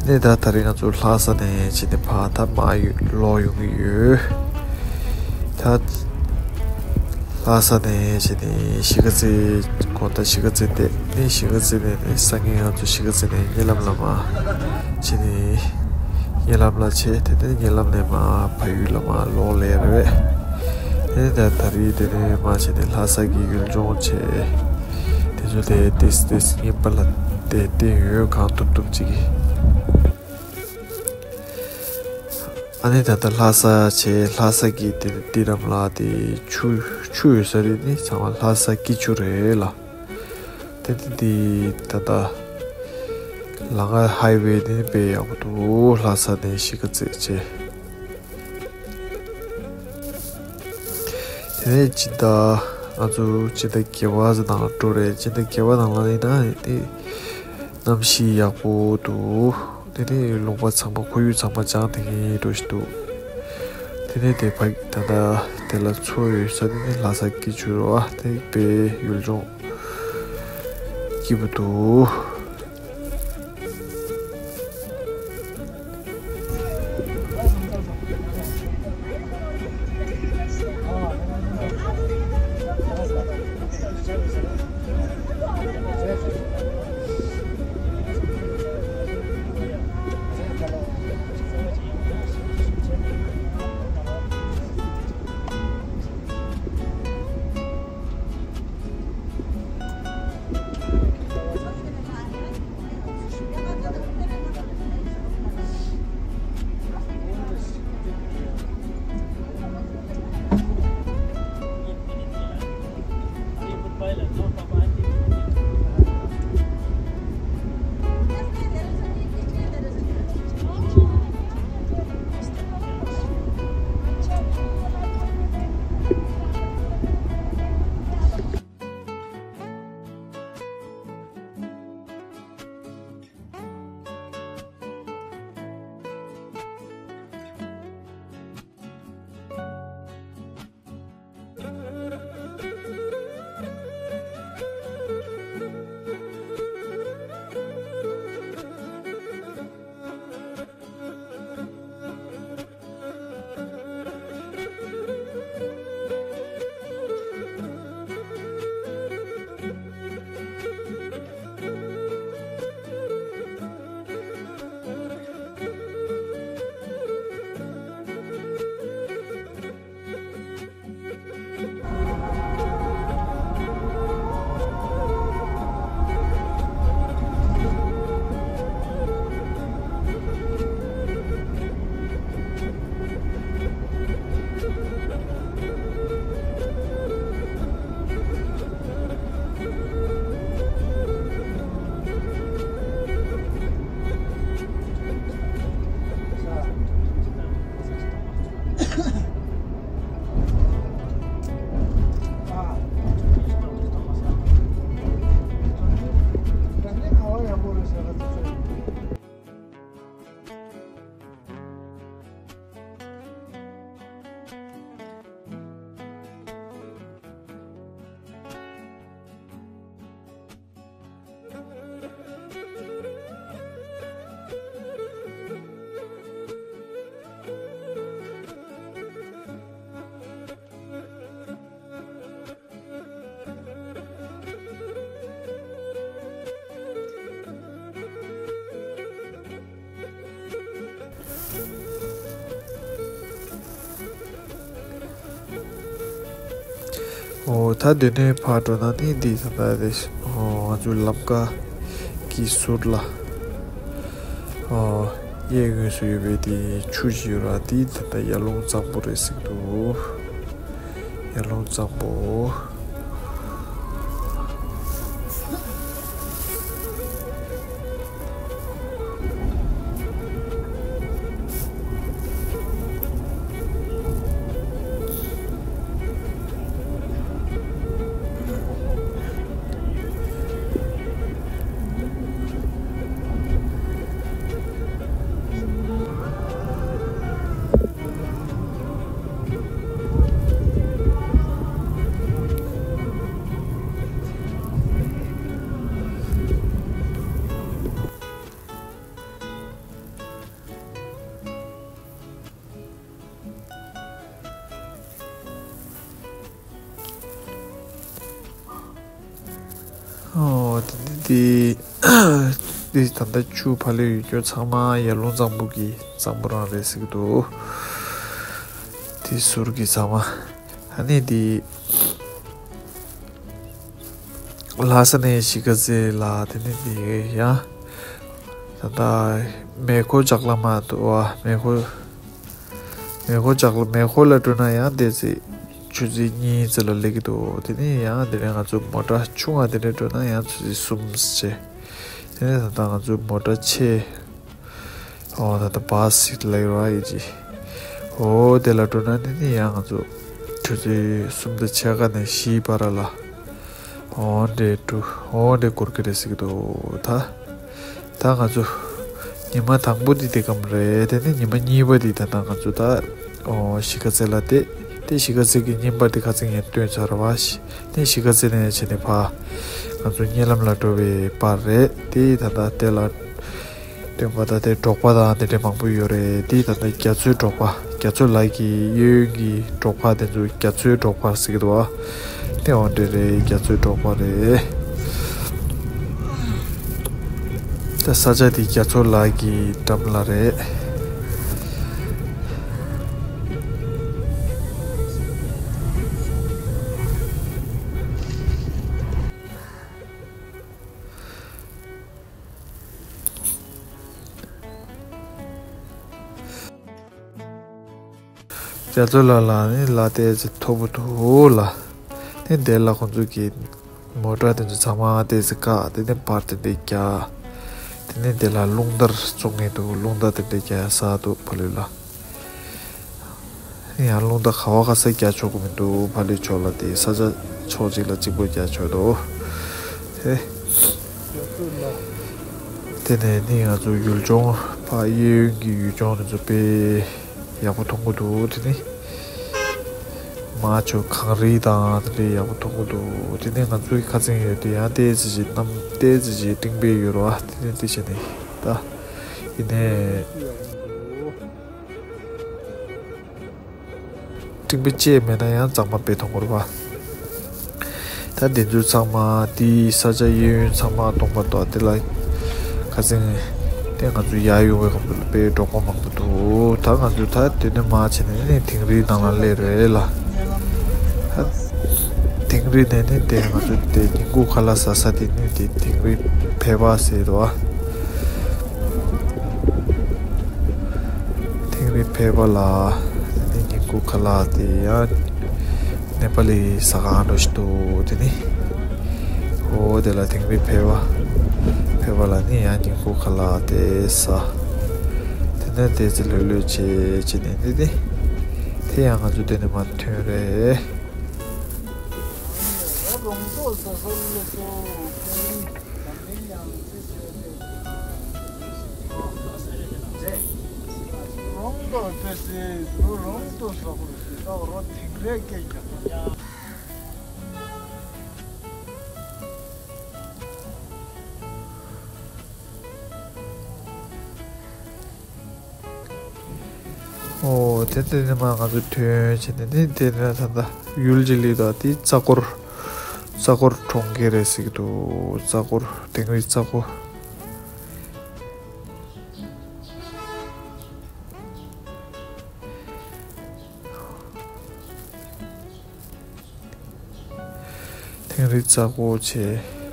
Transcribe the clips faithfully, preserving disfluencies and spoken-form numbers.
ནས་ད་ད་རིང་ང་ཚོ་ལྷ་ས་ནས་བྱས་ནས་ཕར་ད་མར་ཡོད་ལོག་ཡོང་གི་ཡོད། ད་ལྷ་ས་ནས་བྱས་ནས་གཞིས་ཀ་རྩེ་དགོང་དག་གཞིས་ཀ་རྩེ་བསྡད་ནས། གཞིས་ཀ་རྩེ་ནས་ནི་སང་ཉིན་ང་ཚོ་གཞིས་ཀ་རྩེ་ནས་གཉིད་ལམ་ལ་མར་བྱས་ནས་གཉིད་ལམ་ལ་བྱས། དེ་ནས་གཉིད་ལམ་ནས་མར་ཕ་ཡུལ་ལ་མར་ལོག་ལེ་རེད། དེ་ནས་ད་ད་རིང་དེ་ནས་མར་བྱས་ནས་ལྷ་ས་གི་ཡུལ་ལྗོངས་བྱས། དེ་ཚོ་དེ་ཏིས་ཏིས་རྙིང་པ་ལ་དེ་བསྟན་ཡོད། གང་ཐུབ་ཐུབ་ཅིག་ཨ་ནི་ད་ལྟ་ལྷ་ས་བྱས། ལྷ་ས་གི་དེ་ཏི་རམ་ལ་དེ་ཆུ་ཆུ་ཡོད་ས་རེད། ནི་ཚང་མ་ལྷ་ས་སྐྱིད་ཆུ་རེད་ལ། དེ་དེ་དེ་ད་ལྟ་ལམ་ཁ་ཧའི་ཝེ་དེ་དཔེ་ཡག་པོ་འདུག་ལྷ་ས་ནས་གཞིས་ཀ་རྩེ་བྱས། དེ་ནས་སྤྱི་ཟླ་ང་ཚོ་སྤྱི་ཟླ་བརྒྱད་པ་ནང་ལ་འགྲོ་རེད། སྤྱི་ཟླ་བརྒྱད་པ་ནང་ལ་ཡིན་ན་དེ་གནམ་གཤིས་ཡག་པོ་འདུག་དེ་ནས་ལུང་པ་ཚང་མ་ཁོར་ཡུག་ཚང་མ་ལྗང་དེ་གའི་འགྲོ་བཞིན་འདུག་དེ་ནས་དེ་ཕ་ད་ལྟ་དེ་ལ་མཚོ་ཡོད་ས་དེ་ནི་ལྷ་ས་སྐྱིད་ཆུ་རེད་བ། དེ་དཔེ་ཡུལ་ལྗོངས་སྐྱིད་པོ་འདུག་ཨོ། ད་དེ་ནས་ཕར་འགྲོ་ན་ནི་འདི་ད་ལྟ་དེ། ཨོ། ང་ཚོའི་ལམ་ཁ་གི་ཟུར་ལ། ཨོ། གཡས་ངོས་སུ་ཡོད་པའི་དེ་ཆུ་ཞིག་ཡོད་ར། དེ་ད་ལྟ་ཡར་ཀླུང་གཙང་པོ་རེད་ཟེར་གྱི་འདུག་ཡར་ཀླུང་གཙང་པོ། ཨོ་དེ་འདི་འདི་འདི་ད་ལྟ་ཆུ་ཕ་ལོས་ཡོད་རྒྱུ་ཚང་མ་ཡར་ཀླུང་གཙང་པོ་གི་གཙང་པོ་རང་རེད་ཟེར་གི་འདུག་དེ་ཟུར་གི་ཚང་མ། ཨ་ནི་འདི་ལྷ་ས་ནས་གཞིས་ཀ་རྩེ་ལ། དེ་ནི་འདི་ཡང་ད་ལྟ་མེ་འཁོར་ལྕགས་ལམ་མ་འདུག་བ། མེ་འཁོར། མེ་འཁོར་ལྕགས་ལ། མེ་འཁོར་ལ་འགྲོ་ན་ཡང་དེ་ཚེ་ཆུ་ཚོད་གཉིས་ཙམ་ལ་སླེབས་ཀྱི་འདུག་དེ་ནས་ཡང་དེ་ནས་ང་ཚོ་མོ་ཊ་ཆུང་བ་དེ་འདྲ་འགྲོ་ན་ཡང་ཆུ་ཚོད་གསུམ་བྱས། དེ་ནས་ད་ལྟ་ང་ཚོ་མོ་ཊ་ཆེ། ཨོ་ད་ལྟ་བཱ་སི་ཞིག་ལ་ཡོད་ར་ཡོད་ཅི། ཨོ་དེ་ལ་འགྲོ་ན་དེ་ནས་ཡང་ང་ཚོ་ཆུ་ཚོད་གསུམ་དང་ཕྱེད་ཀ་ནས་བཞི་བར་ལ། འོ་འདྲས་འགྲོ། འོ་འདྲས་འགོར་གི་རེད་ཟེར་གི་འདུག་ད་ད་ང་ཚོ་ཉི་མ་དང་པོ་འདི་དེ་གམ་རེད། དེ་ནས་ཉི་མ་གཉིས་པ་འདི་ད་ལྟ་ང་ཚོ་ད་འོ་གཞིས་ཀ་རྩེ་ལ་བསྡད། དེ་གཞིས་ཀ་རྩེ་གི་བརྙན་པར་འདི་ཁ་སང་ངས་བཏོན་ཚར་བ་ཞིག་དེ་གཞིས་ཀ་རྩེ་ནས་བྱས་ནས་ཕར་ང་ཚོ་གཉའ་ལམ་ལ་འགྲོ་བའི་པར་རེད། དེ་ད་ལྟ་དེ་ལ་སྟོན་པ་ད་ལྟའི་འབྲོག་པ་དང་དེ་འདྲ་མང་པོ་ཡོད་རེད། དེ་ད་ལྟ་རྒྱ་མཚོའི་འབྲོག་པ། རྒྱ་མཚོ་ལགས་ཀྱི་གཡས་གཡོན་གྱི་འབྲོག་པ་དེ་ཚོ་རྒྱ་མཚོའི་འབྲོག་པ་ཟེར་གྱི་འདུག་བ། དེ་འོ་འདྲ་རེད། རྒྱ་མཚོའི་འབྲོག་པ་རེད། ད་ས་ཆ་དེ་རྒྱ་མཚོ་ལགས་ཀྱི་འགྲམ་ལ་རེད། རྒྱ་མཚོ་ལགས་ལ་ནི་ལ་ཏོག་ཙམ་མཐོ་པོ་འདུག་ལ། དེ་འདི་ལ་ཁོང་ཚོ་གི་མོ་ཊ་དེ་ཚོ་ཚང་མ་ཏོག་ཙམ་བཀག་དེ་ནས་པར་དེ་འདྲ་རྒྱག་དེ་ནས་དེ་ལ་རླུང་དར་བཙུགས་ངེས་འདུག་རླུང་དར་དེ་འདྲ་རྒྱག་ཡ་ས་འདུག་ཕ་ལོས་ལ། ཡང་རླུང་རྟ་ག་བ་ག་ས་རྒྱག་ཆོག་གི་མི་འདུག་ཕ་ལོའི་ཕྱོགས་ལ། དེ་ས་ཆ་ཕྱོགས་གཅིག་ལ་གཅིག་པོ་རྒྱག་ཆོག་འདུག་ཧེ། དེ་ནས་ནི་ང་ཚོ་ཡུལ་ལྗོངས་ཕ་གཡས་གཡོན་གྱི་ཡུལ་ལྗོངས་དེ་ཚོ་དཔེ་ཡག་པོ་མཐོང་གི་འདུག་དེ་ནི་མ་ཆུ་གངས་རི་དང་དེ་འདྲའི་ཡག་པོ་མཐོང་གི་འདུག་དེ་ནི་ང་ཚོའི་ཁ་ཚན་ཡོད་དེ་ཡང་ཏོག་ཙམ་ཞིག་གནམ་ཏོག་ཙམ་ཞིག་སྤྲིན་པ་ཡོད་རེད་བ། དེ་ནི་དེ་བྱས་ནས་ད་ཡིན་ནའི། སྤྲིན་པ་བཅས་མེད་ན་ཡང་གཙང་མ་དཔེ་མཐོང་གི་རེད་པ། ད་འདི་ཚོ་ཚང་མ་དེའི་ས་ཆ་གཡས་གཡོན་ཚང་མ་སྟོང་པ་འདུག་དེ་ལ་ཁ་སང་དེ་ང་ཚོ་ཡར་ཡོང་བའི་སྐབས་ལ་དཔེ་འབྲོག་པ་མང་པོ་འདུག་ད་ང་ཚོ་ད་དེ་ནས་མར་བྱས་ནས་ནི་དིང་རིའི་ནང་ལ་སླེབས་རེད་ལ། ད་དིང་རི་ནས་ནི་དེ་ང་ཚོ་དེ་ཉིན་གུང་ཁ་ལག་ཟ་ས་དེ་ནི་དེ་དིང་རི་ཕལ་པ་ཟེར་འདུག་ཨ། དིང་རི་ཕལ་པ་ལ་ནི་ཉིན་གུང་ཁ་ལག་དེ་ཡང་ནེ་པ་ལི་ཟ་ཁང་འདྲ་ཞིག་འདུག་དེ་ནི་འོ་དེ་ལ་དིང་རི་ཕལ་པ་ཕལ་པ་ལ་ནི་ཡང་ཉིན་གུང་ཁ་ལག་དེ་ཟ། དེ་ནས་དེ་ཚེ་ལྷོད་ལྷོད་བྱས་བྱས་ནས་དེ་དེ་དེ་ཡང་ང་ཚོ་དེ་ནས་མར་ཐོན་རེད། རོང་དུ་ཕེབས་སའི་རོ་རོང་དུ་སོགས་པའི་རོ་དིང་རིའི་སྐད་ཀྱང་། ཨོ་དེ་དེ་ནས་མར་ང་ཚོ་ཐོན་བྱས་ནས་ནི་དེ་ནས་ད་ལྟ་ཡུལ་གྱི་ལི་དང་དེ་རྩ་འཁོར། རྩ་འཁོར་གྲོང་ཁྱེར་རེད་ཟེར་གྱི་འདུག་རྩ་འཁོར། དིང་རི་རྩ་འཁོར། དིང་རི་རྩ་འཁོར་བྱས།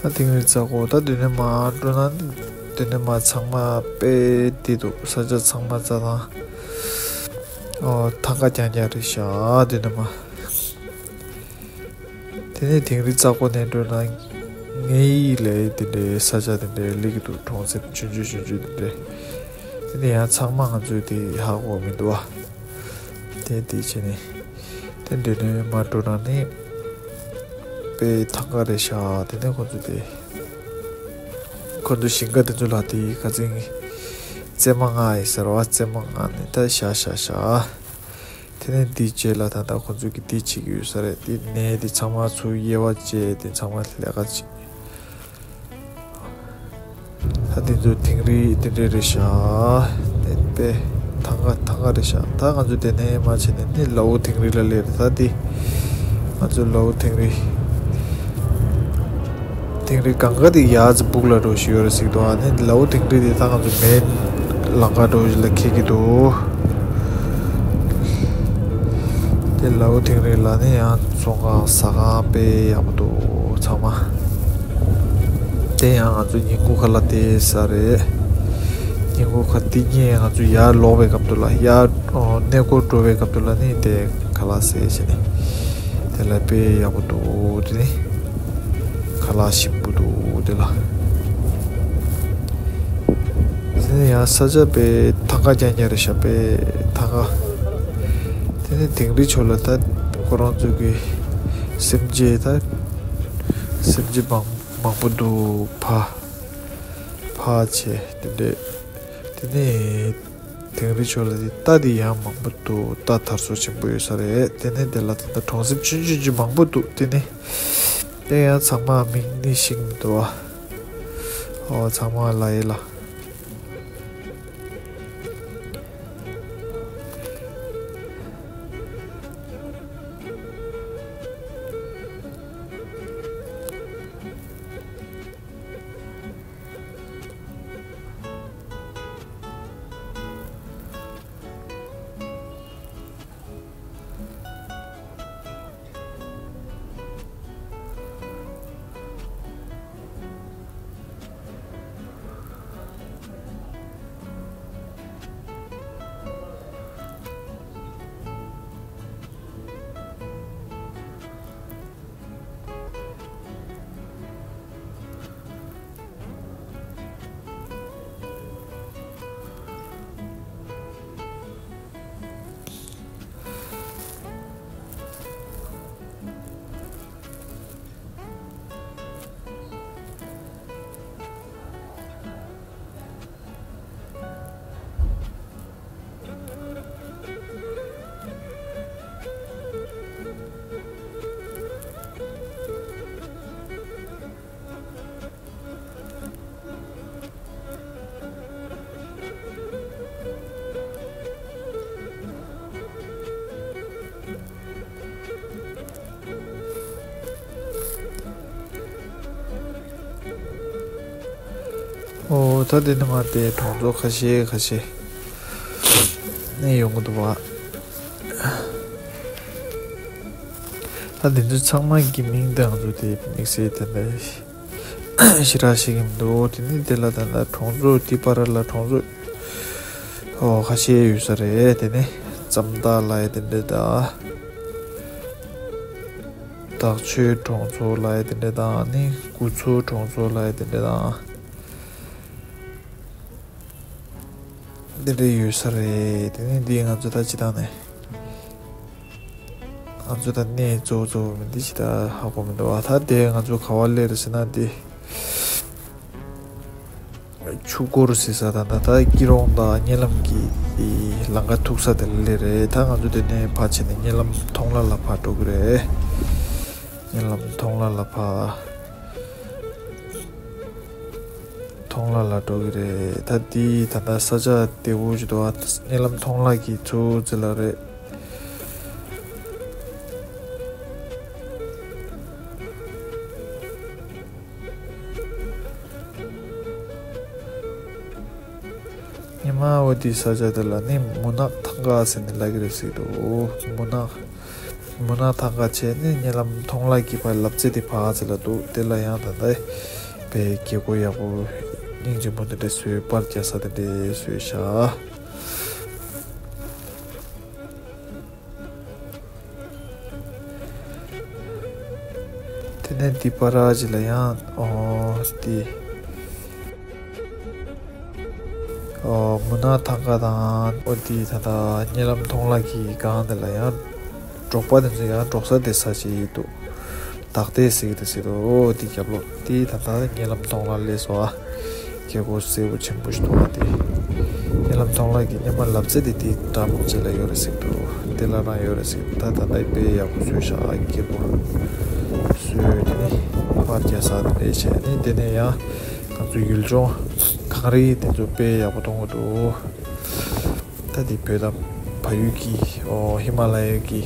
ད་དིང་རི་རྩ་འཁོར་ད་དེ་ནས་མར་འགྲོ་ན་དེ་ནས་མར་ཚང་མ་དཔེ་བདེ་འདུག་ས་ཆ་ཚང་མ་རྩྭ་ཐང་། ཨོ་ཐང་ག་རྐྱང་རྐྱང་རེད་ཤག་དེ་ནས་མར། དེ་ནས་དིང་རི་རྩ་འཁོར་ནས་འགྲོ་ན་ངའི་ལས་དེ་འདྲའི་ས་ཆ་དེ་འདྲའི་སླེབས་ཀྱི་འདུག་གྲོང་གསེབ་ཆུང་ཆུང་ཆུང་ཆུང་དེ་འདྲའི། དེ་ནས་ཡང་ཚང་མ་ང་ཚོས་དེ་ཧ་གོ་མི་འདུག་བ། དེ་དེ་བྱས་ནས་དེ་འདྲ་ནས་མར་འགྲོ་ན་ནི་དཔེ་ཐང་ག་རེད་ཤག་དེ་ནས་ཁོ་ཚོ་དེ་ཁོ་ཚོ་ཞིང་ཁ་དེ་ཚོ་ལ་དེ་ཁ་སང་རྩེད་མོ་རྔ་ཡི་ཟེར་བ། རྩེད་མོ་རྔ་ནས་ད་ཤག་ཤག་ཤག་དེ་ནས་འདི་རྗེས་ལ་ད་ལྟ་ཁོ་ཚོ་གིས་འདི་བྱེད་ཀྱི་ཡོད་ས་རེད། དེ་ནས་དེ་ཚང་མ་ཚུར་དབྱེ་བ་བཅད། དེ་ཚང་མ་ལས་ཀ་བྱེད། ད་དེ་ཚོ་དིང་རི་དེ་འདྲས་རེད་ཤག་དེ་པས་ཐང་ག་ཐང་ག་རེད་ཤག་ད་ང་ཚོ་དེ་ནས་མར་བྱས་ནས་ནི་ལའོ་དིང་རི་ལ་སླེབས་རེད། ད་དེ་ང་ཚོ་ལའོ་དིང་རི། དིང་རི་གང་ག་དེ་ཡར་ཙམ་སྦུག་ལ་འགྲོ་བཞིན་ཡོད་རེད་ཟེར་གྱི་འདུག་ཨ་ནི་ལའོ་དིང་རི་དེ་ད་ང་ཚོ་མེན་ལམ་ཁ་འགྲོ་བཞིན་ལ་འཁེལ་གྱི་འདུག་དེ་ལའོ་དིང་རི་ལ་ནི་ཡང་ཚོང་ཁང་ཟ་ཁང་དཔེ་ཡག་པོ་འདུག་ཚང་མ། དེ་ཡང་ང་ཚོ་ཉིན་གུང་ཁ་ལག་དེ་ཟ་རེད། ཉིན་གུང་ཁ་དེ་ཉིན་ང་ཚོ་ཡར་ལོག་པའི་སྐབས་དུ་ལ་ཡར་གནས་སྐོར་འགྲོ་བའི་སྐབས་དུ་ལ་ནི་དེ་ཁ་ལག་ཟས་བྱས་ནས་དེ་ལ་དཔེ་ཡག་པོ་འདུག་དེ་ནི། ཁ་ལག་ཞིམ་པོ་འདུག་དེ་ལ། དེ་ནས་ཡང་ས་ཆ་དཔེ་ཐང་ག་རྐྱང་རྐྱང་རེད་ཤག་དཔེ་ཐང་ག་དེ་ནས་དིང་རི་ཕྱོགས་ལ་ད་ཁོ་རང་ཚོ་གི་སེམས་ཅན་ད་སེམས་ཅན་མང་མང་པོ་འདུག་ཕ་ཕ་བྱས་དེ་འདྲས། དེ་ནས་དིང་རི་ཕྱོགས་ལ་དེ་རྟ་དེ་ཡང་མང་པོ་འདུག་རྟ་དར་སོ་ཆེན་པོ་ཡོད་ས་རེད། དེ་ནས་དེ་ལ་ད་ལྟ་གྲོང་གསེབ་ཆུང་ཆུང་ཆུང་མང་པོ་འདུག་དེ་ནས་དེ་ཡང་ཚང་མ་མིང་ནི་ཤེས་ཀྱི་མི་འདུག་ཨ། ཨོ་ཚང་མ་ལ་ཡེ་ལ། ཨོ་ད་དེ་ནི་མ་དེ་གྲོང་ཚོ་ཁ་ཤས་ཁ་ཤས་ནས་ཡོང་གི་འདུག་བ། ད་དེ་ཚོ་ཚང་མ་གི་མིང་དང་ཚོ་དེ་དམིགས་བསལ་དེ་འདྲ་ཞེ་དྲག་ཤེས་ཀྱི་མི་འདུག་དེ་ནི་དེ་ལ་ད་ལྟ་གྲོང་ཚོ་དེ་བར་ལ་གྲོང་ཚོ་ཨོ་ཁ་ཤས་ཡོད་ས་རེད། དེ་ནི་ཙམ་ད་ལ་ཡ་དེ་འདྲ་ད། དྭགས་ཆོས་གྲོང་ཚོ་ལབ་ཡ་དེ་འདྲ་དང་ནི་དགུ་མཚོ་གྲོང་ཚོ་ལབ་ཡ་དེ་འདྲ་དང་། དེ་འདྲ་ཡོད་ས་རེད། དེ་ནི་འདི་ང་ཚོ་ད་ཅི་དང་ནས་ང་ཚོ་ད་གནས་གཙོ་བོ་གཙོ་བོ་མི་འདི་ཅི་ད་ཧ་གོ་མི་འདུག་བ། ད་དེ་ང་ཚོ་ག་བ་སླེབས་རེད་ཟེར་ན་འདི། ཆུ་འཁོར་ཟེར་ས་དང་ད་ལྟ་སྐྱིད་གྲོང་དང་གཉའ་ལམ་གྱི་ལམ་ཁ་ཐུག་ས་དེ་ལ་སླེབས་རེད། ད་ང་ཚོ་དེ་ནས་ཕར་ཕྱིན་ནས་གཉའ་ལམ་མཐོང་ལ་ལ་ཕར་འགྲོ་གི་རེད། གཉའ་ལམ་མཐོང་ལ་ལ་ཕར་མཐོང་ལ་ལ་འགྲོ་གི་རེད། ད་དེ་ད་ལྟ་ས་ཆ་བདེ་བོ་ཞིག་འདུག་ཨ། གཉའ་ལམ་མཐོང་ལ་གི་ཚུར་ཙི་ལ་རེད། ཉི་མ་འོ་དེའི་ས་ཆ་དེ་ལ་ནི་མུན་ནག་ཐང་ག་ཟེར་ནས་ལབ་ཀྱི་རེད་ཟེར་གྱི་འདུག་མུན་ནག་མུན་ནག་ཐང་ག་བྱས་ནས་གཉའ་ལམ་མཐོང་ལ་གི་ཕར་ལབ་ཙེ་དེ་ཕར་ཙི་ལ་འདུག་དེ་ལ་ཡང་ད་ལྟ་བའི་རྒྱལ་སྒོ་ཡག་པོ་སྙིང་རྗེ་མོ་དེ་འདྲ་བཟོས་པར་རྒྱག་ས་དེ་འདྲ་བཟོས་ཤག་དེ་ནས་འདི་པར་ཅིག་ལ་ཡང་ཨོ་དེ་ཨོ་མུན་ནག་ཐང་ག་དང་ཨོ་དེ་ད་ལྟ་གཉའ་ལམ་མཐོང་ལ་གི་སྒང་དེ་ལ་ཡང་འབྲོག་པ་དེ་ཚོ་ཡང་འབྲོག་ས་དེ་ས་ཅིག་འདུག་བདག་ལྟས་ཟེར་གྱི་འདུག་ཟེར་འདུག་ཨོ་དེ་རྒྱབ་ལོགས་དེ་ད་ལྟ་གཉའ་ལམ་མཐོང་ལ་སླེབས་སོང་ཨ། རྒྱལ་སྒོ་སེར་པོ་ཆེན་པོ་ཞིག་འདུག་ཨ། དེ་གཉའ་ལམ་མཐོང་ལ་གི་སྙེ་མ་ལབ་ཙེ་དེ་དེ་འདྲ་མོ་ཅིག་ལ་ཡོད་རེད་ཟེར་གྱི་འདུག་དེ་ལ་རང་ཡོད་རེད་ཟེར། ད་ད་ལྟ་དཔེ་ཡག་པོ་བཟོས་ཤག་སྐྱིད་པོ་བཟོས། དེ་ནི་པར་རྒྱག་ས་དེ་འདྲས་བྱས་ནས། དེ་ནས་ཡང་ང་ཚོ་ཡུལ་ལྗོངས་གངས་རི་དེ་ཚོ་དཔེ་ཡག་པོ་མཐོང་གི་འདུག་ད་དེ་བོད་དང་བལ་ཡུལ་གྱི་ཨོ་ཧི་མ་ལ་ཡ་གི་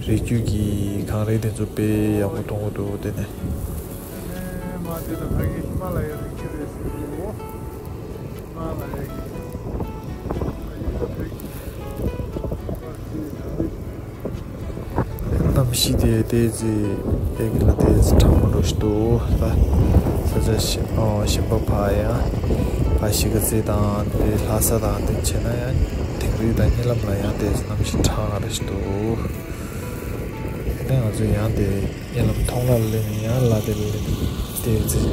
རི་རྒྱུད་ཀྱི་གངས་རི་དེ་ཚོ་དཔེ་ཡག་པོ་མཐོང་གི་འདུག་དེ་ནས། དེ་ནས་མ་དེ་ལ་ཕ་གི་ཧི་མ་ལ་ཡ་རི་རྒྱུད་རེད་ཟེར་གྱི་འདུག་ཧི་མ་ལ་ཡ་གི་གནམ་གཤིས་དེ་ཏོག་ཙམ་ཨེ་གི་ལ་ཏོག་ཙམ་གྲང་མོ་འདྲ་ཞིག་འདུག་ད་ས་ཆ་ཞིམ་ཨོ་ཞིམ་པ་ཕ་ཡ་ཕ་གཞིས་ཀ་རྩེ་དང་དེ་ལྷ་ས་དང་དེ་བྱས་ན་ཡང་དིང་རི་དང་གཉིད་ལམ་ལ་ཡང་ཏོག་ཙམ་གནམ་གཤིས་གྲང་ང་རེ་ཞིག་འདུག་དེ་ནས་ང་ཚོ་ཡང་དེ་གཉིད་ལམ་ཐོང་ལ་སླེབས་ནས་ཡང་ལ་དེ་ལ་ཏོག་ཙམ།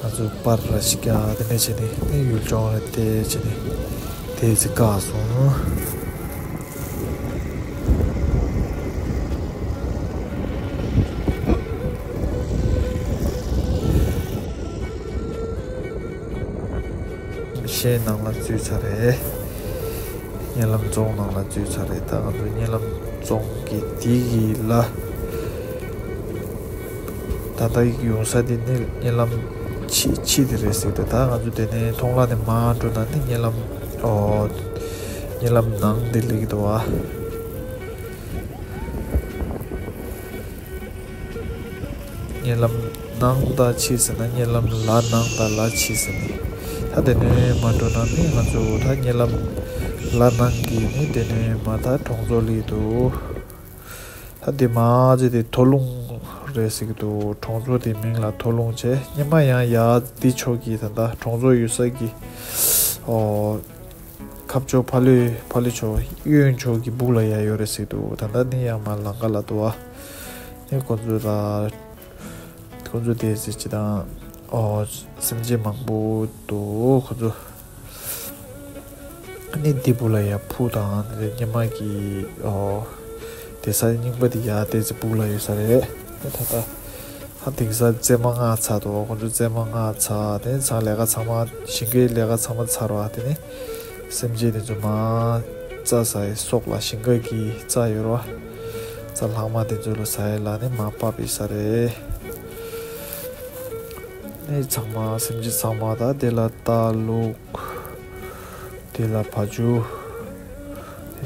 ང་ཚོ་པར་ར་ཞིག་རྒྱག་དེ་འདྲ་བྱས་ནས་ནི་ཡུལ་ལྗོངས་ར་དེ་བྱས་ནས་དེ་ཚེ་བཀག་སོང་། གཞས་ནང་ལ་འཛུལ་ཚར་རེད། གཉིད་ལམ་རྫོང་ནང་ལ་འཛུལ་ཚར་རེད། ད་ང་ཚོ་གཉིད་ལམ་རྫོང་གི་དེ་གི་ལ། ད་ལྟ་ཡོང་ས་དེ་ནི་གཉིད་ལམ་ཕྱི་ཕྱི་དེ་རེད་ཟེར་ཏེ། ད་ང་ཚོ་དེ་ནས་མཐོང་ལ་ནས་མར་འགྲོ་ན་ནི་གཉིད་ལམ་ཨོ་གཉིད་ལམ་ནང་དེ་སླེབས་ཀྱི་འདུག་བ། གཉིད་ལམ་ནང་དང་ཕྱི་ཟེར་ན་གཉིད་ལམ་ལ་ནང་དང་ལ་ཕྱི་ཟེར་ནི། ད་དེ་ནས་མར་འགྲོ་ན་ནི་ང་ཚོ་ད་གཉིད་ལམ་ལ་ནང་གི་ནི་དེ་ནས་མར་ད་གྲོང་ཚོ་སླེབས་ཀྱི་འདུག་ད་དེ་མ་ཚད་དེ་མཐོ་ལུང་རེད་ཟེར་གྱི་འདུག་གྲོང་ཚོ་དེ་མིང་ལ་མཐོ་ལུང་བྱས། སྔོན་མ་ཡང་ཡར་འདི་ཕྱོགས་ཀྱི་ད་ལྟ་གྲོང་ཚོ་ཡོད་ས་གི་ཨོ་ཁ་ཕྱོགས་ཕ་ལོས་ཕ་ལོས་ཕྱོགས་གཡོན་ཕྱོགས་ཀྱི་སྦུག་ལ་ཡར་ཡོད་རེད་ཟེར་གྱི་འདུག་ད་ལྟ་ནི་ཡང་མར་ལམ་ཁ་ལ་འདུག་བ། ནི་ཁོ་ཚོ་ད་ཁོ་ཚོ་དེ་ཟེར་གྱི་དང་ཨོ་སེམས་ཅན་མང་པོ་འདུག་ཁོ་ཚོ། ནི་འདི་སྦུག་ལ་ཡར་ཕུག་དང་དེ་སྔོན་མ་གི་ཨོ་དེ་ས་རྙིང་པ་དེ་ཡར་དེ་ཚེ་སྦུག་ལ་ཡོད་ས་རེད། ད་ད་ཧ་དེང་སང་རྫས་མ་མངགས་ཚར་འདུག་ཁོ་ཚོ་རྫས་མ་མངགས་ཚར། དེ་ཚང་ལས་ཀ་ཚང་མ་ཞིང་ཁའི་ལས་ཀ་ཚང་མ་ཚར་བ། དེ་ནི་སེམས་ཅན་དེ་ཚོ་མར་རྩྭ་ཟ་ཡི་སོགས་ལ་ཞིང་ཁ་གི་རྩྭ་ཡོད་ར་རྩྭ་ལྷག་མ་དེ་ཚོ་ལ་ཟ་ཡི་ལ་ནི་མར་ཕབ་ཡི་ས་རེད། ནི་ཚང་མ་སེམས་ཅན་ཚང་མ་ད་དེ་ལ་རྟ་ལུག་དེ་ལ་བ་ཕྱུགས།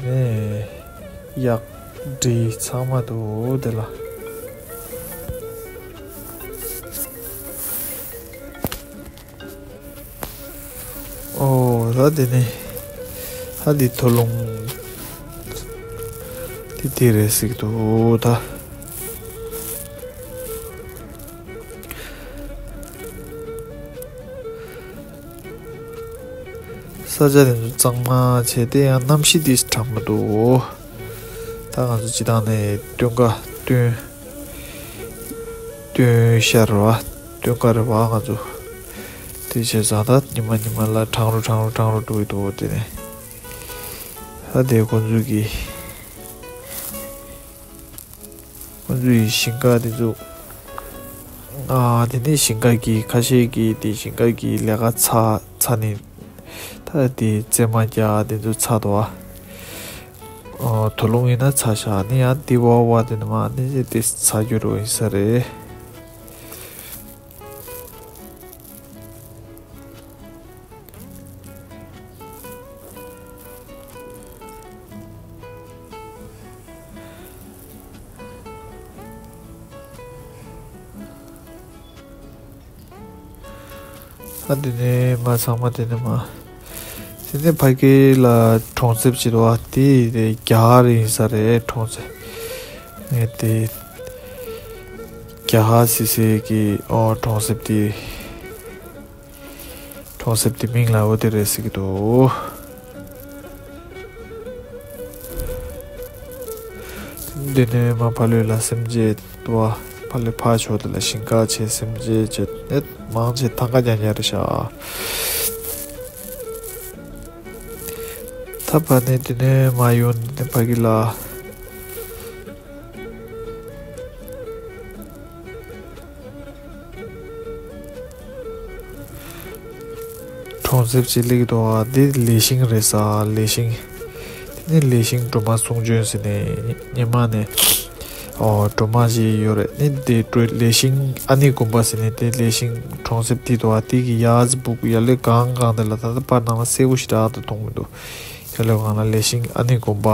དེ་ནས་གཡག་འབྲི་ཚང་མ་འདུག་དེ་ལ། ཨོ་ད་དེ་ནས་ད་འདི་མཐོ་ལུང་དེ་དེ་རེད་ཟེར་གྱི་འདུག་ད། ས་ཆ་དེ་ཚོ་གཙང་མ་བྱས་ཏེ་ཡང་གནམ་གཤིས་དེ་གྲང་མོ་འདུག་ད་ང་ཚོ་སྤྱི་བཏང་ནས་སྟོན་ཁ་སྟོན་སྟོན་ཤར་རེད་བ། སྟོན་ཁ་རེད་བ་ང་ཚོ། དེ་བྱས་ཙང་ད་ཉི་མ་ཉི་མ་ལ་གྲང་རུ་གྲང་རུ་གྲང་རུ་འགྲོ་གི་འདུག་དེ་ནས་ད་དེ་ཁོ་ཚོ་གི་ཁོ་ཚོའི་ཞིང་ཁ་དེ་ཚོ། ཨ་དེ་ནས་ཞིང་ཁ་གི་ཁ་ཤས་ཀྱིས་དེ་ཞིང་ཁ་གི་ལས་ཀ་ཚར་ཚར་ནས་ད་དེ་རྫས་མ་རྒྱག་དེ་ཚོ་ཚར་འདུག་ཨ། ཨོ་མཐོ་ལུང་ཡིན་ན་ཚར་ཤག་ནི་ཡང་དེ་བ་བ་དེ་ནི་མ་ནི་དེ་ཚར་རྒྱུ་རུ་ཡིན་ས་རེད། ད་དེ་ནས་མར་ཚང་མ་དེ་ནས་མར། དེ་ནས་ཕ་གི་ལ་གྲོང་གསེབ་ཅིག་འདུག་བ། དེ་དེ་རྒྱ་གར་ཡིན་ས་རེད་གྲོང་གསེབ། ངས་དེ་རྒྱ་གར་སི་སི་གི་ཨོ་གྲོང་གསེབ་དེ། གྲོང་གསེབ་དེ་མིང་ལ་འོ་དེ་རེད་ཟེར་གྱི་འདུག་དེ་ནས་མར་ཕ་ལོས་ལ་སེམས་ཅན་འདུག་བ། ཕ་ལོས་ཕར་ཕྱོགས་དེ་ལ་ཞིང་ཁ་བྱས་སེམས་ཅན་བྱས་ནས་མང་ཆེ་ཐང་ག་རྐྱང་རྐྱང་རེད་ཤག་ད་ཕ་ནས་དེ་ནས་མར་ཡོང་ནས་ཕ་གི་ལ། གྲོང་གསེབ་ཅིག་སླེབས་འདུག་ཨ། འདི་ལི་ཤིང་རེད་ས་ལི་ཤིང་། དེ་ ནི་ལེགས་ཤིང་སྒྲོལ་མ་གསུང་བྱོན་ཟེར་ནས་སྔོན་མ་ནས་ཨོ་སྒྲོལ་མ་ཞིག་ཡོད་རེད། ནི་དེ་སྒྲོལ་ལེགས་ཤིང་ཨ་ནེ་དགོན་པ་ཟེར་ནས་དེ་ལེགས་ཤིང་གྲོང་གསེབ་དེ་དུ་བ་དེ་གི་ཡ་ཙི་སྦུག་ཡ་ལོས་གང་གང་དེ་ལ་ད་ལྟ་པར་ནང་ལ་གསལ་པོ་ཞིག་རག་ཏུ་མཐོང་མི་འདུག་ཡ་ལོས་གང་ལ་ལེགས་ཤིང་ཨ་ནེ་དགོན་པ་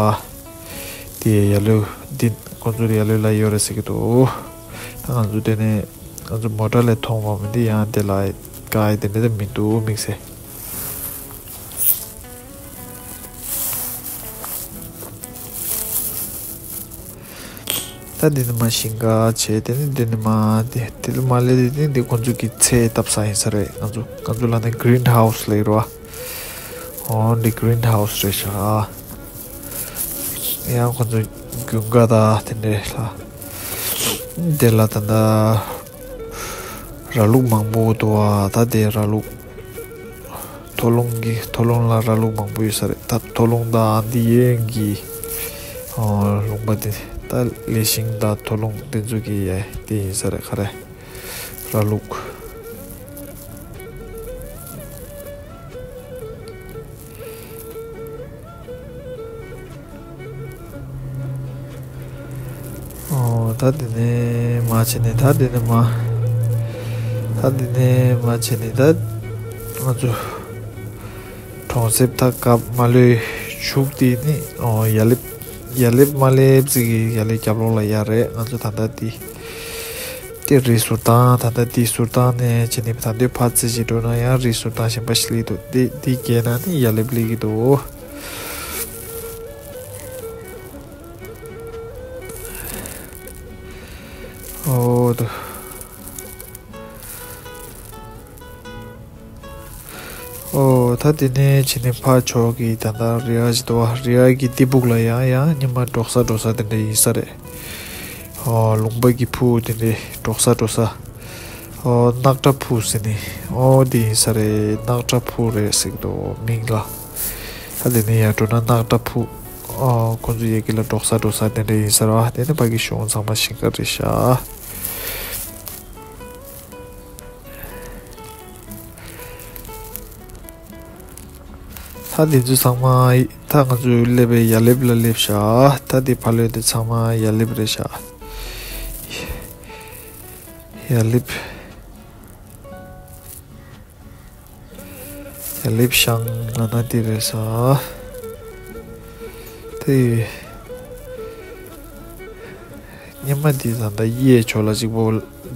དེ་ཡ་ལོས་འདི་ཁོང་ཚོ་ཡ་ལོས་ལ་ཡོད་རེད་ཟེར་གི་འདུག་ད་ང་ཚོ་དེ་ནས་ང་ཚོ་མོ་ཊ་ལས་མཐོང་བ་མི་འདི་ཡང་དེ་ལ་ག་ཡི་དེ་འདྲ་མི་འདུག་དམིགས་བསལ། ད་འདི་ནི་མ་ཤིང་ཀ་བྱས། དེ་ནི་འདི་ནི་མ་དེ་དེ་ལ་མ་ལས་དེ་ནི་འདི་ཁོང་ཚོ་གི་ཚེ་བཏབ་ས་ཡིན་ས་རེད། ང་ཚོ་ང་ཚོ་ལ་ནི་green house་ལས་རོ། ཨོ་འདི་green house་རེད་ཤག་ཡང་ཁོང་ཚོ་རྒྱུན་ག་ད་དེ་འདྲས་ལ་དེ་ལ་ད་ད་ར་ལུག་མང་པོ་འདུག་བ། ད་དེ་ར་ལུག་མཐོ་ལུང་གི་མཐོ་ལུང་ལ་ར་ལུག་མང་པོ་ཡོད་ས་རེད། ད་མཐོ་ལུང་དང་འདི་གཡོན་གྱི་ཨོ་ལུང་པ་དེ་ད་ལེགས་ཤིང་དང་མཐོ་ལུང་དེ་ཚོ་གི་ཡ་དེ་ཡིན་ས་རེད། ག་རེ་ར་ལུག་ཨོ་ད་དེ་ནས་མ་བྱས་ནས་ད་དེ་ནས་མ་ད་དེ་ནས་མ་བྱས་ནས་ད་ང་ཚོ་གྲོང་གསེབ་ད་སྐབས་མ་ལོས་བཞུགས་དེ་ནི་ཨོ་ཡ་ལེབ་ཡ་ལེབ་མ་ལེབ་ཙི་གི་ཡ་ལེ་རྒྱབ་ལོགས་ལ་ཡ་རེད། ང་ཚོ་ད་ལྟ་དེ་དེ་རི་ཟུར་དང་ད་ལྟ་དེ་ཟུར་དང་ནས་བྱས་ནས་ད་ལྟའི་ཕར་ཙི་ཞིག་འགྲོ་ན་ཡང་རི་ཟུར་དང་གཞན་པ་ཞིག་སླེབས་འདུག་དེ་དེ་བརྒལ་ན་ནི་ཡ་ལེབ་སླེབས་ཀྱི་འདུག་ཨོ་དུ། ཨོ་ད་དེ་ནས་ཕྱི་ནས་ཕར་ཕྱོགས་ཀྱི་ད་ལྟ་རི་ཨ་ཞིག་འདུག་བ། རི་ཨ་གི་སྟེགས་བུག་ལ་ཡང་ཡང་ཉི་མ་འབྲོག་ས་འབྲོག་ས་དེ་འདྲ་ཡིན་ས་རེད། ཨོ་ལུང་པ་གི་ཕུ་དེ་འདྲ་འབྲོག་ས་འབྲོག་ས། ཨོ་སྣག་ཁྲ་ཕུ་ཟེར་ནས་ཨོ་དེ་ཡིན་ས་རེད། སྣག་ཁྲ་ཕུ་རེད་ཟེར་གི་འདུག་མིང་ལ། ད་དེ་ནས་ཡར་འགྲོ་ན་སྣག་ཁྲ་ཕུ། ཨོ་ཁོང་ཚོ་ཡ་གི་ལ་འབྲོག་ས་འབྲོག་ས་དེ་འདྲ་ཡིན་ས་རེད་བ། དེ་ནས་ཕ་གི་གཞུང་ཚང་མ་ཞིང་ཁ་རེད་ཤག་ད་འདི་ཚོ་ཚང་མ་ད་ང་ཚོའི་སླེབས་པའི་ཡ་ལེབ་ལ་སླེབས་ཤག་ད་འདི་ཕ་ལོས་འདི་ཚང་མ་ཡ་ལེབ་རེད་ཤག་ཡ་ལེབ། ཡ་ལེབ་ཤང་ང་ན་འདི་རེད་ཤག་དེ། སྔོན་མ་འདི་ད་ལྟ་གཡས་ཕྱོགས་ལ་གཅིག་པོ་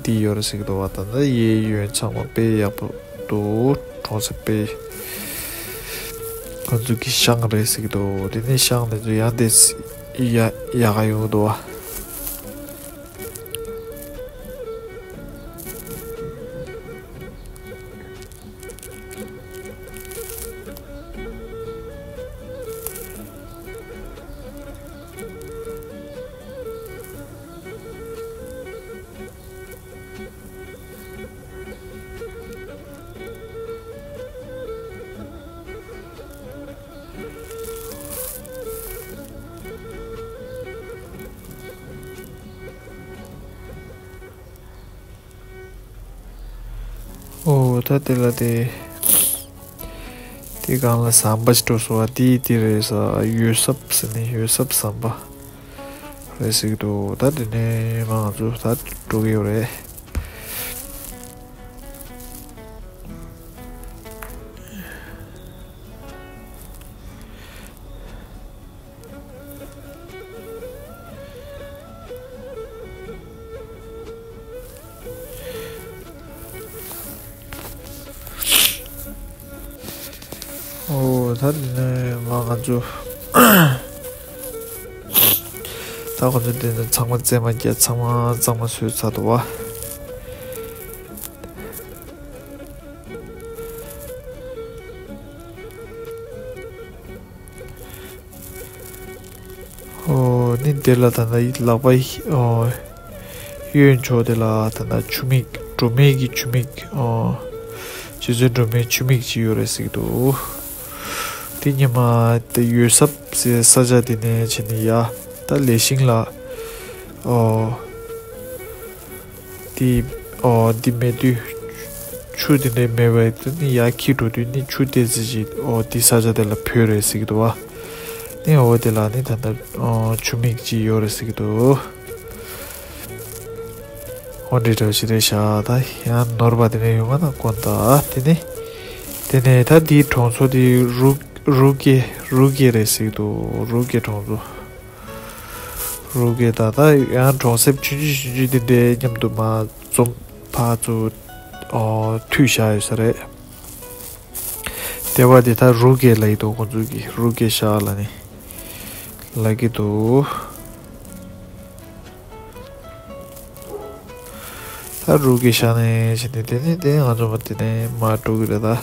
འདི་ཡོད་རེད་ཟེར་གི་འདུག་བ། ད་ལྟ་གཡས་གཡོན་ཚང་མ་དཔེ་ཡག་པོ་འདུག་གྲོང་གསེབ་དཔེ་ཁོ་ཚོ་གི་ཤང་རེད་ཟེར་གི་འདུག་དེ་ནས་ཤང་དེ་ཚོ་ཡང་དེ་ཡ་ཡག་ག་ཡོང་གི་འདུག་བ། ཨོ་ད་དེ་ལ་དེ་དེ་སྒང་ལ་ཟམ་པ་ཞིག་འགྲོ་སོང་བ། དེ་དེ་རེད་ས། ཡོད་སབ་ཟེར་ནས་ཡོད་སབ་ཟམ་པ་རེད་ཟེར་གི་འདུག་ད་དེ་ནས་མ་ང་ཚོ་ད་འགྲོ་གི་ཡོད་རེད། ཨོ་ད་དེ་ནས་མ་ང་ཚོ་ད་ཁོ་ཚོ་དེ་ནས་ཚང་མ་རྩེད་མ་རྒྱག་ཚང་མ་གཙང་མ་བཟོས་ཚར་འདུག་བ། ཨོ་ནི་དེ་ལ་ད་ལྟ་ལག་པ་ཨོ་གཡོན་ཕྱོགས་དེ་ལ་ད་ལྟ་ཆུ་མིག་སྒྲོལ་མའི་གི་ཆུ་མིག་ཨོ་རྗེ་བཙུན་སྒྲོལ་མའི་ཆུ་མིག་ཅིག་ཡོད་རེད་ཟེར་གི་འདུག་དེ་ཉི་མ་དེ་ཡོད་སབ་ཟེར་ས་ཆ་དེ་ནས་ཕྱིན་ནས་ཡ་ད་ལེགས་ཤིང་ལ་ཨོ། དེ་ཨོ་དེ་མེད་དུས་ཆུ་དེ་འདྲའི་མེད་པས། དེ་ནི་ཡར་འཁྱེར་འགྲོ་དུས་ནི་ཆུ་ཏོག་ཙམ་ཅིག་ཨོ་དེ་ས་ཆ་དེ་ལ་བུད་རེད་ཟེར་གི་འདུག་བ། ནི་འོ་དེ་ལ་ནི་ད་ལྟ་ཨོ་ཆུ་མིག་ཅིག་ཡོད་རེད་ཟེར་གྱི་འདུག་འོ་འདྲ་འདྲ་ཞིག་རེད་ཤག་ད་ཡང་ནོར་བ་དེ་ནས་ཡོང་བ་ན་དཀོན། ད་དེ་ནས་དེ་ནས་ད་འདིའི་གྲོང་ཚོ་དེ་རུ་རུ་ཀེ་རུ་ཀེ་རེད་ཟེར་གྱི་འདུག་རུ་ཀེ་གྲོང་ཚོ། རུ་ཀེ་ད་ད་ཡང་གྲོང་གསེབ་ཆུང་ཆུང་ཆུང་ཆུང་དེ་འདྲའི་མཉམ་དུ་མ་འཛོམས་ཕར་ཚུར་ཨོ་མཐུད་བཞག་ཡོད་ས་རེད། དེ་བ་དེ་ད་རུ་ཀེ་ལ་ཡི་དོ་ཁོང་ཚོ་གི་རུ་ཀེ་ཤག་ལ་ནི་ལ་གི་དོ། ད་རུ་ཀེ་ཤག་ནས་བྱས་ནས་དེ་ནས་དེ་ང་ཚོ་མ་དེ་ནས་མ་འགྲོ་གི་རེད་ད།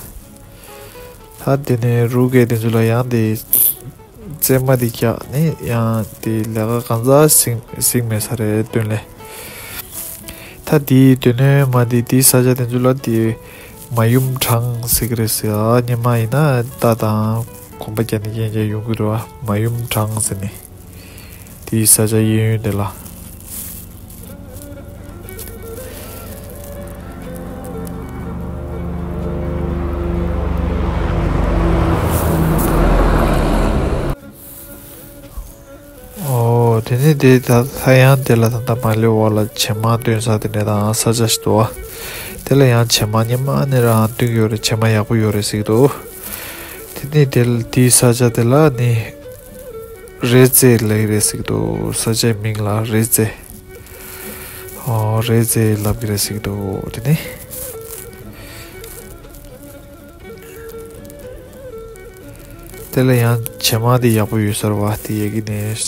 ད་དེ་ནས་རུ་ཀེ་དེ་ཚོ་ལ་ཡང་དེ། རྩེད་མ་དེ་རྒྱག་ནི་ཡང་དེ་ལས་ཀ་གང་ཟག་ཟིང་ཟིང་མེད་ས་རེད་སྟོན་ལེ། ད་དེའི་དོན་ནས་མ་དེ་དེའི་ས་ཆ་དེ་ཚོ་ལ་དེ་མ་ཡུམ་གྲང་ཟེར་གི་རེད་ཟེར། ཨ་སྙེ་མ་ཡིན་ན་རྟ་དང་གོམ་པ་རྒྱག་ནི་རྐྱང་རྐྱང་ཡོང་གི་རེད་བ། མ་ཡུམ་གྲང་ཟེར་ནི་དེའི་ས་ཆ་གཡས་གཡོན་དེ་ལ། ཨོ་དེ་ནས་དེ་ད་ས་ཡང་དེ་ལ་ད་ལྟ་མ་ལེ་བ་ལ་བྱེ་མ་སྟོན་ས་དེ་འདྲ་དང་ས་ཆ་ཞིག་འདུག་བ། དེ་ལ་ཡང་བྱེ་མ་སྙེ་མ་ནི་རང་སྟོན་གྱི་ཡོད་རེད། བྱེ་མ་ཡག་པོ་ཡོད་རེད་ཟེར་གྱི་འདུག་དེ་ནས་དེ་ལ་དེའི་ས་ཆ་དེ་ལ་ནི། རེ་ཙེ་ལབ་ཀྱི་རེད་ཟེར་གྱི་འདུག་ས་ཆའི་མིང་ལ་རེ་ཙེ། ཨོ་རེ་ཙེ་ལབ་ཀྱི་རེད་ཟེར་གྱི་འདུག་དེ་ནི། དེ་ལ་ཡང་བྱེ་མ་དེ་ཡག་པོ་ཡོད་ས་རེད་བ། དེ་ཡ་གི་ནས་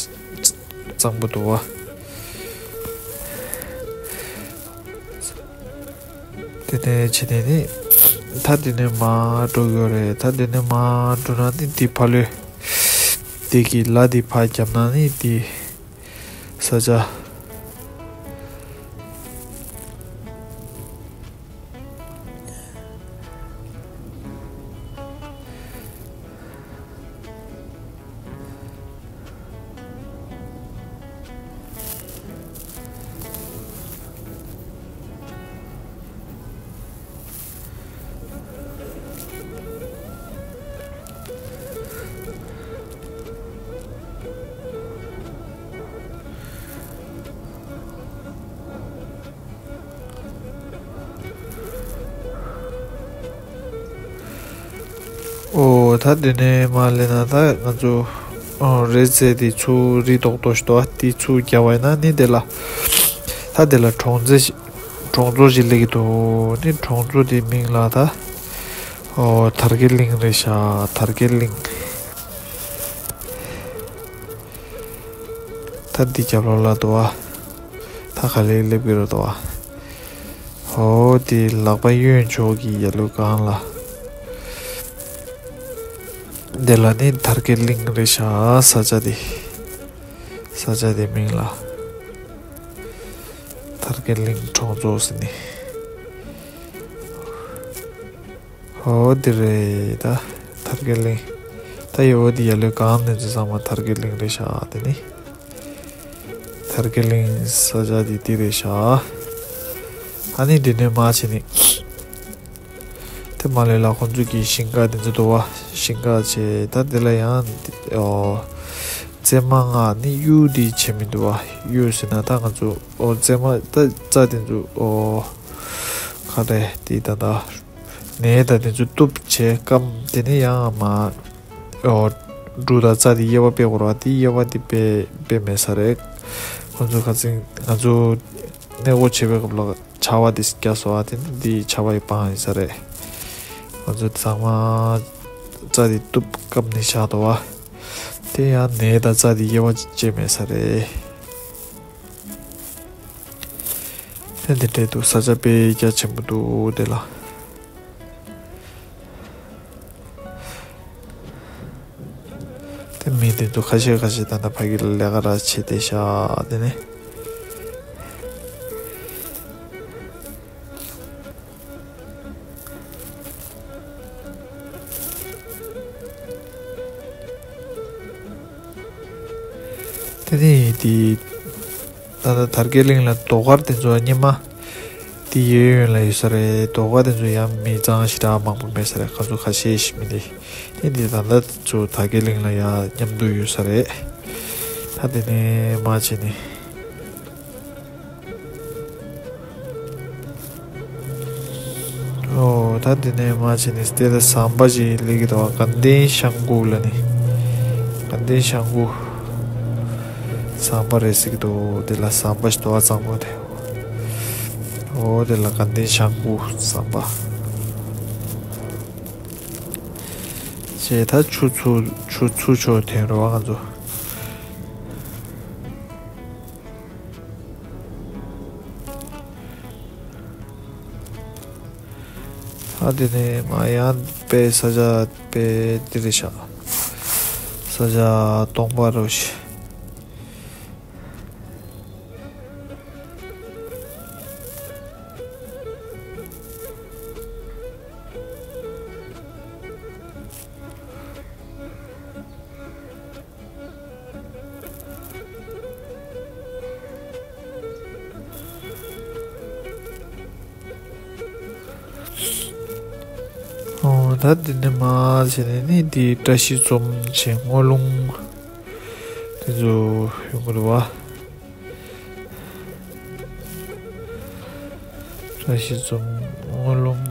གཙང་པོ་འདུག་བ། དེ་ནས་བྱས་ནས་ནི། ད་དེ་ནས་མར་འགྲོ་གི་ཡོད་རེད། ད་དེ་ནས་མར་འགྲོ་ན་ནི་དེ་ཕ་ལོས། དེ་གི་ལ་དེ་ཕར་བརྒྱབ་ན་ནི་དེ། ས་ཆ། ཨོ་ད་དེ་ནས་མར་སླེབས་ན་ད་ང་ཚོ་ཨོ་རེ་ཙེ་དེ་ཚུར་རི་རྡོག་རྡོག་ཞིག་འདུག་བ། དེ་ཚུར་རྒྱབ་པ་ཡིན་ན་ནི་དེ་ལ་ད་དེ་ལ་གྲོང་ཚོ་ཞིག་གྲོང་ཚོ་ཞིག་སླེབས་ཀྱི་འདུག་ནི་གྲོང་ཚོ་དེའི་མིང་ལ་ད་ཨོ་དར་རྒྱས་གླིང་རེད་ཤག་དར་རྒྱས་གླིང་། ད་འདི་རྒྱབ་ལོགས་ལ་འདུག་བ། ད་ག་ལེར་སླེབས་ཀྱི་རེད་འདུག་བ། ཧོ་དེ་ལག་པ་གཡོན་ཕྱོགས་ཀྱི་ཡ་ལོ་སྒང་ལ། འདི་ལ་ནི་དར་རྒྱས་གླིང་རེད་ཤག་ས་ཆ་དེ། ས་ཆ་དེ་མིང་ལ། དར་རྒྱས་གླིང་གྲོང་ཚོ་ཟེར་ནི། ཨོ་དེ་རེད་ད། དར་རྒྱས་གླིང་། ད་ཡོད་དེ་ཡ་ལོས་གང་ནས་ཚོ་ཚང་མ་དར་རྒྱས་གླིང་རེད་ཤག་དེ་ནི། དར་རྒྱས་གླིང་ས་ཆ་དེ་དེ་རེད་ཤག་ཨ་ནི་དེ་ནས་མར་ཕྱིན་ནི། དེ་མ་ལས་ལ་ཁོང་ཚོ་གི་ཞིང་ཁ་དེ་ཚོ་འདུག་བ། ཞིང་ཁ་བྱས་ད་དེ་ལ་ཡང་ཨོ། རྩེད་མ་ང་ནི་གཡུ་དེ་བྱེད་མི་འདུག་བ། གཡུ་ཟེར་ན་ད་ང་ཚོ་ཨོ་རྩེད་མ་ད་རྩྭ་དེ་ཚོ་ཨོ། ག་རེ་དེ་ད་ད། ནས་ད་དེ་ཚོ་གཏུབ་བྱས་སྐམ་དེ་ནས་ཡང་མ། ཨོ། འབྲུ་དང་རྩྭ་དེ་དབྱེ་བ་སྤེལ་དགོས་རེད་བ། དེ་དབྱེ་བ་དེ་སྤེལ་སྤེལ་མེད་ས་རེད། ཁོང་ཚོ་ཁ་སང་ང་ཚོ་གནས་སྐོར་བྱེད་པའི་སྐབས་ལ་ཆར་པ་དེ་བརྒྱབ་སོང་བ། དེ་ནི་དེ་ཆར་པ་ཡི་སྤང་ཡིན་ས་རེད། ཁོང་ཚོ་ཚང་མ་རྩྭ་དེ་གཏུབ་སྐམ་ནས་བཞག་འདུག་བ། དེ་ཡང་ནས་དང་རྩྭ་དེ་དབྱེ་བ་བཅད་མེད་ས་རེད། དེ་འདི་འདྲས་འདུག་ས་ཆ་དཔེ་རྒྱ་ཆེན་པོ་འདུག་དེ་ལ། དེ་མི་དེ་ཚོ་ཁ་ཤས་ཁ་ཤས་ད་ལྟ་ཕ་གི་ལ་ལས་ཀ་ར་བྱེད་བསྡད་ཤག་དེ་ནས། དེ་ནས་དེ། ད་ལྟ་དར་རྒྱས་གླིང་ལ་རྡོ་དཀར་དེ་ཚོ་སྙེ་མ། དེ་གཡས་གཡོན་ལ་ཡོད་ས་རེད། རྡོ་ཁ་དེ་ཚོ་ཡང་མི་གཙང་ཞེ་དྲག་མང་པོ་མེད་ས་རེད། ཁ་ཚོ་ཁ་ཤས་ཤིག་མི་འདི་ཨེ་འདི་ད་ལྟ་ཚོ་དར་རྒྱས་གླིང་ལ་ཡང་མཉམ་དུ་ཡོད་ས་རེད། ད་དེ་ནས་མར་བྱས་ནས། ཨོ་ད་དེ་ནས་མར་བྱས་ནས་དེ་ལ་ཟམ་པ་ཞིག་སླེབས་ཀྱི་འདུག་དགའ་ལྡན་ཤང་ཀུ་ལ་ནི། དགའ་ལྡན་ཤང་ཀུ་ཟམ་པ་རེད་ཟེར་གྱི་འདུག་དེ་ལ་ཟམ་པ་ཞིག་འདུག་གཙང་པོ་དེ། ཨོ་དེ་ལ་དགའ་ལྡན་ཤང་ཀུ་ཟམ་པ། ཞེས་ད་ཆུ་ཚུར་ཆུ་ཚུར་ཕྱོགས་ཐོན་རོགས་ང་ཚོ། ཨ་དེ་ནས་མ་ཡང་པའི་ས་ཆ་པའི་དེ་རེད་ཤག་ས་ཆ་སྟོང་པ་རོ་ཞིག་ཨོ་ད་འདི་ནས་མར་བྱས་ནས་ནི་འདི་བཀྲ་ཤིས་འཛོམས་བྱས་སྔོ་ལུང་དེ་ཚོ་ཡོང་གི་འདུག་བ། བཀྲ་ཤིས་འཛོམས་སྔོ་ལུང་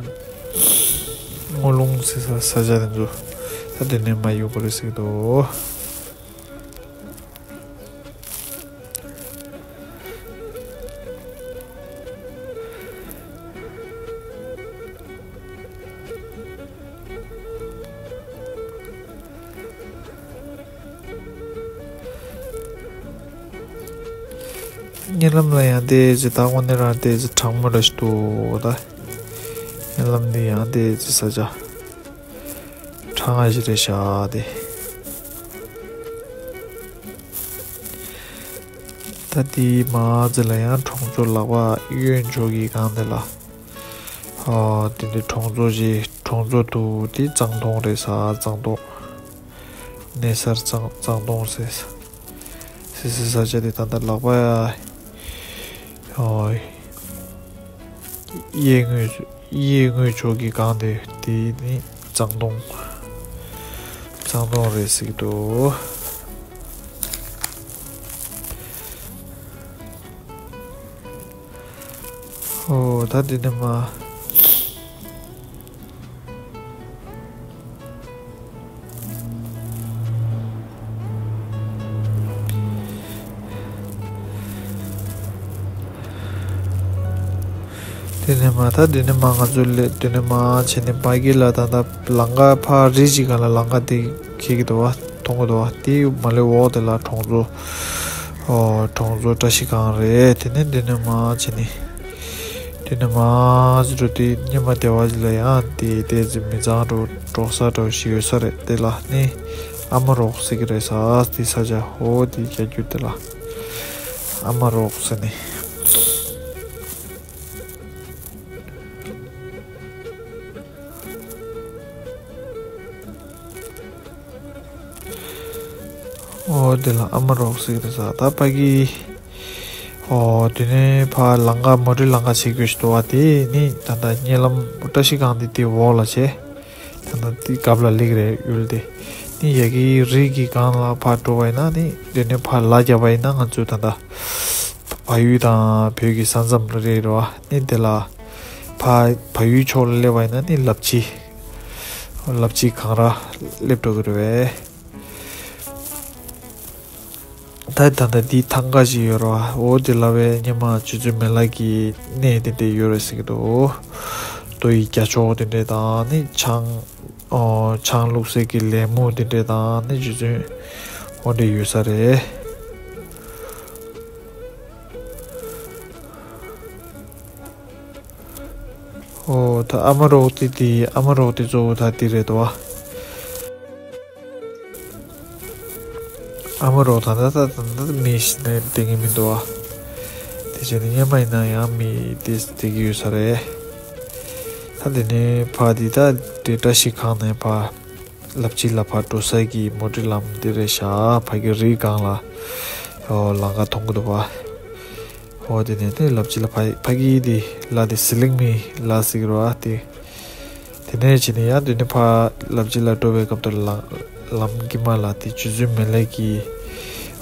སྔོ་ལུང་ཟེར་ས་ས་ཆ་དེ་ཚོ་ད་འདི་ནས་མར་ཡོང་གི་རེད་ཟེར་གི་འདུག་གཉིད་ལམ་ལ་ཡང་བལྟས་ཚེ་ད་དངོས་གནས་རང་བལྟས་ཚེ་གྲང་མོ་འདྲ་ཞིག་འདུག་ད་གཉིད་ལམ་འདི་ཡང་བལྟས་ཚེ་ས་ཆ་གྲང་ང་ཞིག་རེད་ཤག་དེ། ད་དེའི་མ་ཟེར་ལ་ཡང་གྲོང་ཚོ་ལག་པ་གཡོན་ཕྱོགས་ཀྱི་སྒང་དེ་ལ། ཨ་དེ་འདྲའི་གྲོང་ཚོ་ཞིག་གྲོང་ཚོ་འདུག་དེ་གཙང་སྟོང་རེད་ས། གཙང་སྟོང་། གནས་སར་གཙང་གཙང་སྟོང་ཟེར། སི་སི་ས་ཆ་དེ་ད་ལྟ་ལག་པ་ཨ་གཡས་ངོས་གཡས་ངོས་ཕྱོགས་ཀྱི་སྒང་དེ་དེ་ནི་གཙང་སྟོང་། གཙང་སྟོང་རེད་ཟེར་གྱི་འདུག་ཨོ་ད་འདི་ནས་མར། དེ་ནས་མར་ད་དེ་ནས་མར་ང་ཚོ་ལས་དེ་ནས་མར་བྱས་ནས་ཕ་གི་ལ་ད་ལྟ་ལམ་ཁ་ཕར་རི་གཅིག་སྒང་ལ་ལམ་ཁ་དེ་འཁེལ་གྱི་འདུག་བ། མཐོང་གི་འདུག་བ། དེ་མ་ལས་འོག་དེ་ལ་གྲོང་ཚོ། ཨོ་གྲོང་ཚོ་བཀྲ་ཤིས་སྒང་རེད། དེ་ནས་དེ་ནས་མར་བྱས་ནས། དེ་ནས་མར་འགྲོ་དུས་ཉི་མ་བདེ་བ་ལ་ཡང་དེ་དེ་ཚོ་མི་གཙང་འགྲོ་འགྲོ་ས་འགྲོ་ཞིག་ཡོད་ས་རེད། དེ་ལ་ནི་ཨ་མ་རོགས་ཟེར་གྱི་རེད་ས། དེ་ས་ཆ་ཧོ་དེ་རྒྱ་རྒྱུད་དེ་ལ་ཨ་མ་རོགས་ཟེར་ནས། ཨོ་དེ་ལ་ཨ་མ་རོགས་ཟེར་གྱི་རེད་ས། ད་ཕ་གི། ཨོ་དེ་ནས་ཕར་ལམ་ཁ་མོ་ཊའི་ལམ་ཁ་ཕྱེ་དགོས་ཞིག་འདུག་བ། དེ་ནི་ད་ལྟ་གཉིད་ལམ་བཀྲ་ཤིས་སྒང་དེ་དེ་འོག་ལ་བྱས། ད་ལྟ་དེ་རྒྱབ་ལ་སླེབས་རེད་ཡུལ་དེ། ནི་ཡ་གི་རི་གི་སྒང་ལ་ཕར་འགྲོ་བ་ཡིན་ན་ནི་དེ་ནས་ཕར་ལ་རྒྱབ་པ་ཡིན་ན་ང་ཚོ་ད་ལྟ་བལ་ཡུལ་དང་བོད་ཀྱི་ས་མཚམས་རེད་རེད་བ། ནི་དེ་ལ་ཕར་བལ་ཡུལ་ཕྱོགས་ལ་སླེབས་པ་ཡིན་ན་ནི་ལབ་ཅི། ལབ་ཅི་གངས་ར་སླེབས་འགྲོ་གི་རེད་བས། ད་ད་ལྟ་འདི་ཐང་ག་ཞིག་ཡོད་རེད་བ། འོ་དེ་ལ་བས་སྙེ་མ་ཆུ་ཚོད་མེ་ལ་གི་གནས་དེ་འདྲས་ཡོད་རེད་ཟེར་གི་འདུག་རྡོ་ཡི་རྒྱ་མཆོག་དེ་འདྲས་དང་ནི་ཆང་། ཨོ་ཆང་བླུགས་སའི་གི་ལེབ་མོ་དེ་འདྲས་དང་ནི་ཆུ་ཚོད་འོ་འདྲས་ཡོད་ས་རེད། ཨོ་ད་ཨ་མ་རོགས་དེ་དེ་ཨ་མ་རོགས་དེ་གཙོ་བོ་ད་དེ་རེད་དོ། ཨ་མ་རོགས་ད་ད་ད་ད་ད་མི་ཞིག་ནས་བསྡད་ཀྱི་མི་འདུག་ཨ། དེ་བྱས་ནས་སྔོན་མ་ཡིན་ན་ཡང་མི་དེ་བསྡད་ཀྱི་ཡོད་ས་རེད། ད་དེ་ནས་ཕ་དེ་ད་དེ་བཀྲ་ཤིས་ཁང་ནས་ཕ་ལབ་ཅི་ལ་ཕ་འགྲོ་ས་གི་མོ་ཊའི་ལམ་དེ་རེད་ཤག་ཕ་གི་རི་སྒང་ལ་ཨོ་ལམ་ཁ་མཐོང་གི་འདུག་པ། ཨོ་དེ་ནས་དེ་ལབ་ཅི་ལ་ཕ་ཕ་གི་དེ་ལ་དེ་ཟི་ལིང་མི་ལ་ཟིག་རོ་ཨ་དེ། དེ་ནས་ཕྱིན་ནས་ཡང་དེ་ནས་ཕ་ལབ་ཅི་ལ་འགྲོ་བའི་སྐབས་དུ་ལམ་ལམ་གྱི་མ་ལ་དེ་ཆུ་ཚོད་མི་ལེ་གི།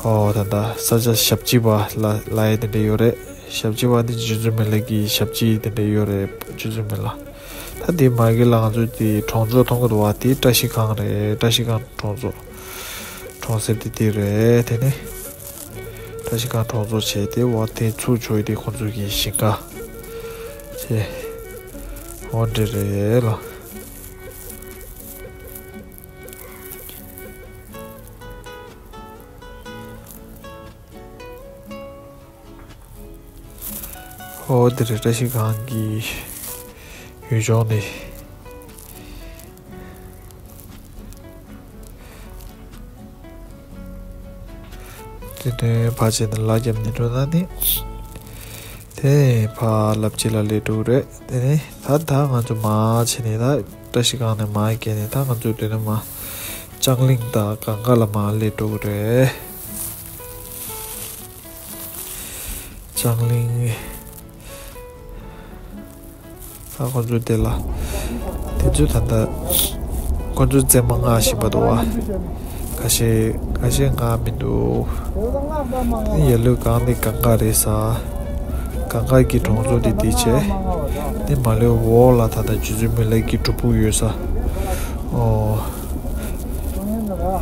ཨོ་ད་ད་ས་ཆ་ཞབས་ཕྱི་བ་ལ་ལ་ཡ་དེ་འདྲ་ཡོད་རེད། ཞབས་ཕྱི་བ་དེ་ཆུ་ཚོད་མི་ལེ་གི་ཞབས་ཕྱི་དེ་འདྲ་ཡོད་རེད། ཆུ་ཚོད་མི་ལ། ད་དེ་མ་གི་ལ་ང་ཚོ་དེ་གྲོང་ཚོ་མཐོང་གི་འདུག་བ། དེ་བཀྲ་ཤིས་སྒང་རེད། བཀྲ་ཤིས་སྒང་གྲོང་ཚོ། གྲོང་གསེབ་དེ་དེ་རེད། དེ་ནས་བཀྲ་ཤིས་སྒང་གྲོང་ཚོ་བྱས་ཏེ་འོ་དེ་ཚུར་ཆོས་དེ་ཁོང་ཚོ་གི་ཞིང་ཁ་བྱས། འོ་འདྲ་རེད་ལ། ཨོ་དེ་རེད། བཀྲ་ཤིས་སྒང་གི་ཡུལ་ལྗོངས་ནི། དེ་ནས་ཕར་ཕྱིན་ནས་ལ་རྒྱབ་ནས་འགྲོ་ན་ནི། དེ་ཕར་ལབ་ཅི་ལ་སླེབས་འགྲོ་གི་རེད། དེ་ནས་ད་ད་ང་ཚོ་མར་ཕྱིན་ནས་ད་བཀྲ་ཤིས་སྒང་ནས་མར་བརྒལ་ནས་ད་ང་ཚོ་དེ་ནས་མར་ལྕང་གླིང་དང་གངས་དཀར་ལ་མར་སླེབས་འགྲོ་གི་རེད། ལྕང་གླིང་། ད་ཁོ་ཚོ་དེ་ལ། དེ་ཚོ་ད་ལྟ། ཁོ་ཚོ་རྩེད་མོ་མངགས་བཞིན་པ་འདུག་བ། ཁ་ཤས་ཁ་ཤས་མངགས་མི་འདུག་ཡ་ལོས་གང་ནི་གང་ག་རེད་ས། གང་ག་གི་གྲོང་ཚོ་དེ་དེ་བྱས། དེ་མ་ལོས་འོག་ལ་ད་ལྟ་རྗེ་བཙུན་མི་ལ་གི་སྒྲུབ་ཕུག་ཡོད་ས། ཨོ།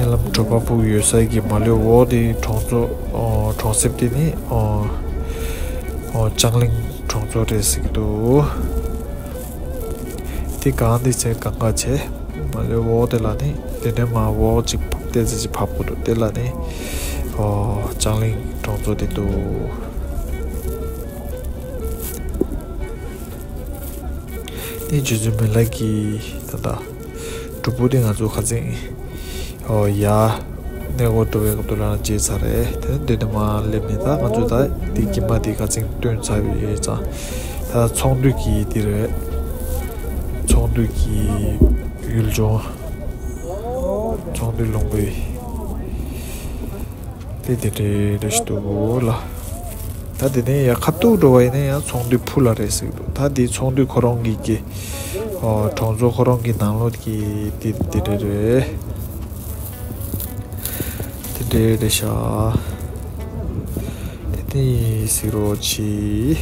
ཡར་ལམ་དྲོ་པ་ཕུག་ཡོད་ས་གི་མ་ལོས་འོག་དེ་གྲོང་ཚོ། ཨོ། གྲོང་གསེབ་དེ་ནི། ཨོ། ཨོ། ལྕང་གླིང་གྲོང་ཚོ་རེད་ཟེར་གི་འདུག་དེ་གང་དེ་བྱས་གང་ག་བྱས། མ་ལོས་འོག་དེ་ལ་ནི་དེ་ནས་མ་འོག་ཅིག་ཏོག་ཙམ་ཅིག་བབས་དགོས་འདུག་དེ་ལ་ནི། ཨོ། ལྕང་གླིང་གྲོང་ཚོ་དེ་འདུག་དེ་རྗེ་བཙུན་མི་ལ་གི་ད་ལྟ་སྒྲུབ་ཕུག་དེ་ང་ཚོ་ཁ་སང་། ཨོ་ཡ། གནས་སྐོར་འགྲོ་བའི་སྐབས་དུ་རང་བརྗེད་ཚར་རེད། དེ་འདི་ནས་མར་སླེབས་ནས་ད་ང་ཚོ་ད་དེ་དཀྱིལ་མ་དེ་ཁ་སང་བཏོན་ཚར་བའི་ཡོད་ཙང་། ད་ཚོང་འདུས་ཀྱི་དེ་རེད། ཚོང་འདུས་ཀྱི་ཡུལ་ལྗོངས། ཚོང་འདུས་ལུང་པའི། དེ་དེ་འདྲའི་རེ་ཞིག་འདུག་ལ། ད་དེ་ནས་ཡར་ཁ་ཐུག་འགྲོ་བ་ཡིན་ན་ཡང་ཚོང་འདུས་ཕུ་ལ་རེད་ཟེར་གི་འདུག་ད་དེ་ཚོང་འདུས་ཁོ་རང་གི་གི། ཨོ། གྲོང་ཚོ་ཁོ་རང་གི་ནང་ལོགས་ཀྱི་དེ་དེ་འདྲ་རེད། དེ་འདྲའི་རེད་ཤག་དེ་དེ་ཡིན་ཟེར་རོགས་གྱིས།